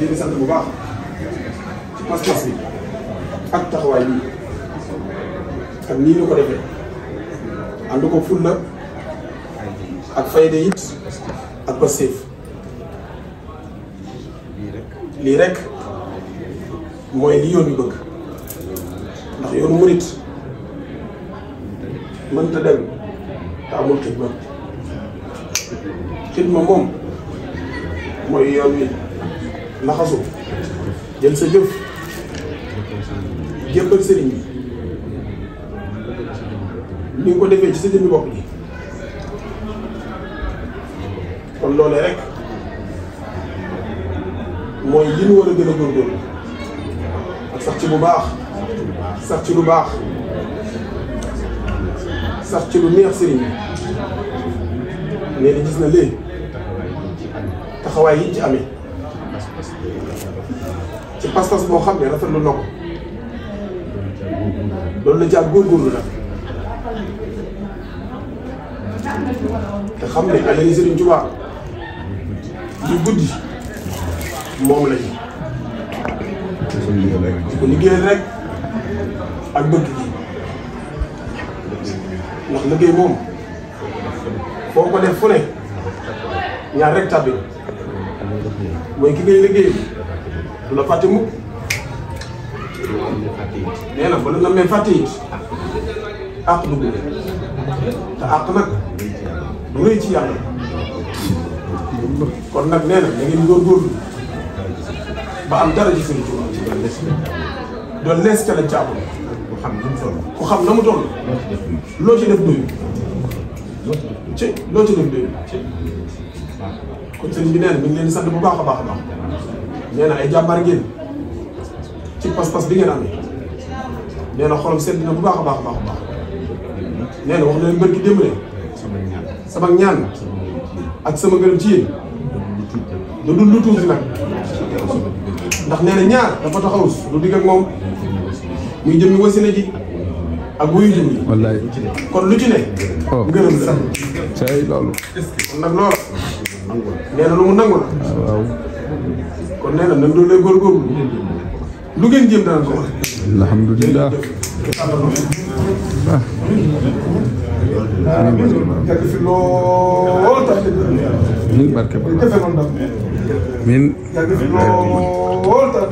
leen di sant bu baax ci pas-pas bi ak taxawaay bi ak nii ñu ko defee ànd ko fulla ak fayda it ak pastéef lii rek mooy li yoon wi bëgg ndax yoonu murit mënta dem te amul xidma moom mooy yoon wi laxasu jël sa jëf jébbal sëriñ bi ni nga ko defee ci sa jëmmi bopp ji kon loolee rek mooy li ñu war a gën a góorgóorlu ak sax ci bu baax sax ci lu baax sax ci lu neex sëriñ bi nee na gis na léegi taxawaay yi ci amee ci pas-pas boo xam ne rafetlu na ko loolu la jaar góorgóorlu nag te xam ne alali Sëriñ Tuubaa yu guddi moom lañu di ko liggéeyal rek ak bëgg gi ndax liggéey moom foo ko def fu ne ñaar rek tàbbi mooy ki ngay liggéey du la fàtte mukk nee na ba la namee fàtte it àq dugg te àq nag du rëy ci yàlla kon nag nee na da ngeen góorgóorlu ba am dara ci Sëriñ Tuubaa doon lees ca lañ ca amoon ku xam na mu toll loo ci def doyul loo ci def doyul kon sëriñ bi nee na mi ngi leen di sant bu baax a baax a baax nee na ay jàmbaar ngeen ci pas-pas bi ngeen amee nee na xolam sedd na bu baax a baax a baax a baax nee na wax na leen mbër gi démb ne sama ñaan ak sama ngërëm ci yéen du dul lu tuuti nag ndax nee na ñaar dafa taxawus lu digg ak moom muy jëmmi wasila ji ak wuyu jëm yi wallaay kon lu ci ne ngërëm la say loolu kon nag loolu nee na lu mu nangu la waaw kon nee na nan doon lay góorgóorlu lu ngeen jéem dana ko wax alhamdulilah yàgg fi lool tax min barke ba defe noonu daal min yàgg fi lool tax